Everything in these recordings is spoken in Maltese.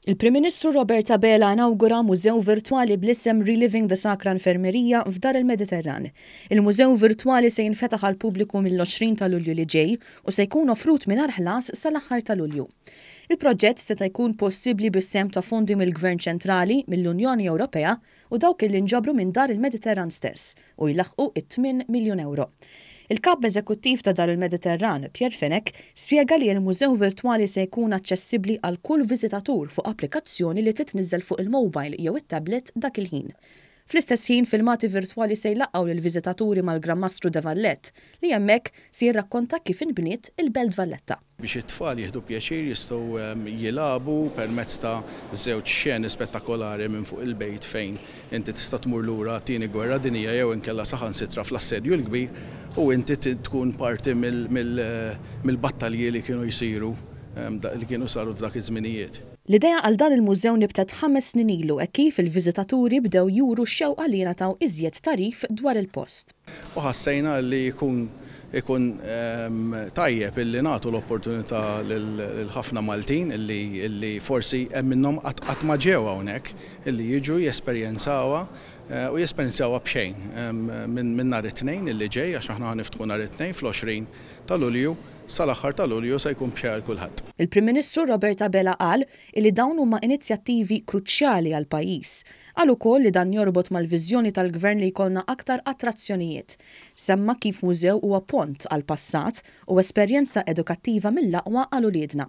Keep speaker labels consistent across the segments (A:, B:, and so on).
A: Il-Prim Ministru Robert Abela inawgura mużew virtwali bl-isem Reliving the Sacra Infermeria f'Dar il-Mediterran. Il-mużew virtwali se jinfetaħ għall-pubbliku mill-20 ta' Lulju li ġej u se jkun offrut mingħajr ħlas sal-aħħar ta' Lulju. Il-proġett seta' jkun possibbli bis-sehem ta' fondi mill-Gvern ċentrali, mill-Unjoni Ewropea u dawk illi nġabru minn Dar il-Mediterran stess u jlaħħqu it-tmien miljun ewro. Il-Kap Eżekuttiv ta' Dar il-Mediterran, Pierre Fenech, spjega li l-mużew virtwali se jkun aċċessibbli għal kull viżitatur fuq applikazzjoni li titniżżel fuq il-mobile jew it-tablet dak il-ħin. Fl-istess ħin, filmati virtwali se jlaqqgħu lill-viżitaturi mal-Gran Mastru de Vallette, li hemmhekk se jirrakkonta kif inbniet il-Belt Valletta.
B: Biex it-tfal jieħdu pjaċir jistgħu jilagħbu permezz ta' żewġ xeni spettakolari minn fuq il-bejt fejn inti tista' tmur lura għat-Tieni Gwerra Dinjija jew inkella saħansitra fl-Assedju l-Kbir u inti tkun parti mill-battalji li kienu jsiru li kienu saru f'dak iż-żminijiet.
A: L-idea għal dan il-mużew nibtet 5 snin ilu hekk kif il-viżitaturi bdew juru x-xewqa li jingħataw iżjed tagħrif dwar il-post.
B: U ħassejna li jkun tajjeb illi nagħtu l-opportunità lil ħafna Maltin illi forsi hemm minnhom qatt ma ġew hawnhekk illi jiġu jesperjenzawha u jesperjenzawha b'xejn minn nhar it-Tnejn illi ġej, għax aħna ħa niftħu nhar it-Tnejn fl-20 ta' Lulju, sal-aħħar ta' Lulju se jkun b'xejn għal kulħadd.
A: Il-Prim Ministru Robert Abela qal illi dawn huma inizjattivi kruċjali għal pajjiż. Qal ukoll li dan jorbot mal-viżjoni tal-gvern li jkollna aktar attrazzjonijiet. Semma kif mużew huwa pont għal passat u esperjenza edukattiva mill-aqwa għal uliedna.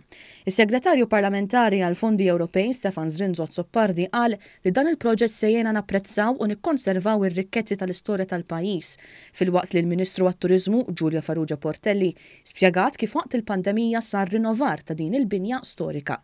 A: Is-Segretarju Parlamentari għal Fondi Ewropej Stefan Zrinzo Azzopardi qal li dan il-proġett se jgħinna napprezzaw u nikkonservaw ir-rikkezzi tal-istorja tal-pajjiż, filwaqt li l-Ministru għat-Turiżmu Julia Farrugia Portelli spjegat kif waqt il-pandemija sar rinnovar ta' din il-binja storika.